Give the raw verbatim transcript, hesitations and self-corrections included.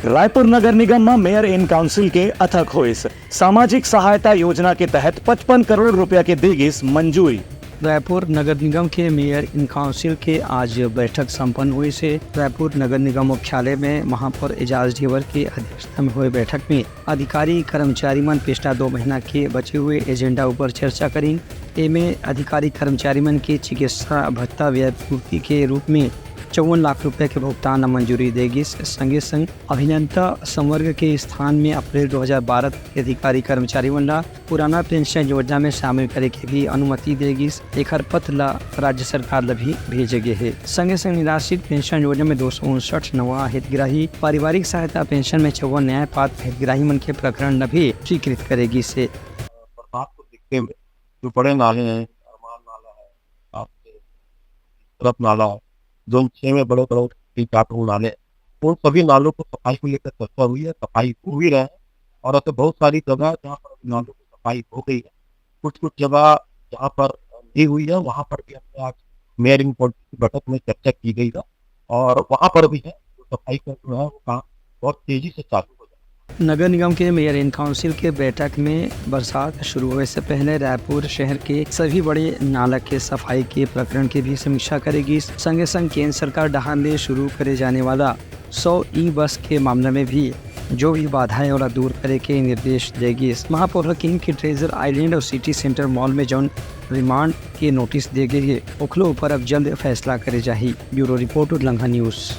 रायपुर नगर निगम म mayor in council के अथक होइस। सामाजिक सहायता योजना के तहत पचपन करोड़ रुपया के दे गिस मंजूरी। रायपुर नगर निगम के mayor in council के आज बैठक संपन्न होइस हे। रायपुर नगर निगम मुख्यालय में महापौर एजाज ढेबर के अध्यक्षता में होए बैठक में अधिकारी कर्मचारी मन पिछला दो महीना के बचे हुए agenda ऊपर चर्चा करिन। एमे अधिकारी कर्मचारी मन के चिकित्सा भत्ता व्यय पूर्ति के रूप में चौवन लाख रुपया के भुगतान ला मंजूरी दे गिस। संगे संग अभियंता संवर्ग के स्थान में अप्रैल दो हज़ार बारह तक के अधिकारी कर्मचारी मन ला पुराना पेंशन योजना में शामिल करे के भी अनुमति दे गिस। एखर पत्र ला राज्य सरकार ला भी भेजे गे हे। संगे संग निराश्रित पेंशन योजना में दो सौ उनसठ नवा हितग्राही, पारिवारिक सहायता पेंशन में चौवन न्याय पात्र हितग्राही मन के प्रकरण ला भी स्वीकृत करे गिस हे। बरसात को देखते हुए जो बड़े नाले हैं, अरमान नाला है, आपके तरफ नाला है, जोन छह में बड़े बड़े तीन चार ठो नाले हैं, उन सभी नालों को सफाई को लेकर चर्चा हुई है, सफाई हो भी रहा है। और ऐसे बहुत सारी जगह जहाँ पर अभी नालों की सफाई हो गई है, कुछ कुछ जगह जहाँ पर नहीं हुई है, वहाँ पर भी हमने आज mayor in council की बैठक में चर्चा की गई है और वहाँ पर भी है जो सफाई का जो है वो काम बहुत तेजी से चालू हो जाए। नगर निगम के mayor in council के बैठक में बरसात शुरू होए से पहले रायपुर शहर के सभी बड़े नाला के सफाई के प्रकरण के भी समीक्षा करे गिस। संगे संग केंद्र सरकार डहार ले शुरू करे जाने वाला सौ ई बस के मामला में भी जो भी बाधा है, ओला दूर करे के निर्देश दे गिस। महापौर ह किहिन कि Treasure Island और City Center Mall में जौन remand के notice दे गे हे, ओखलो ऊपर अब जल्द फैसला करे जाही। Bureau report, उलंघा news।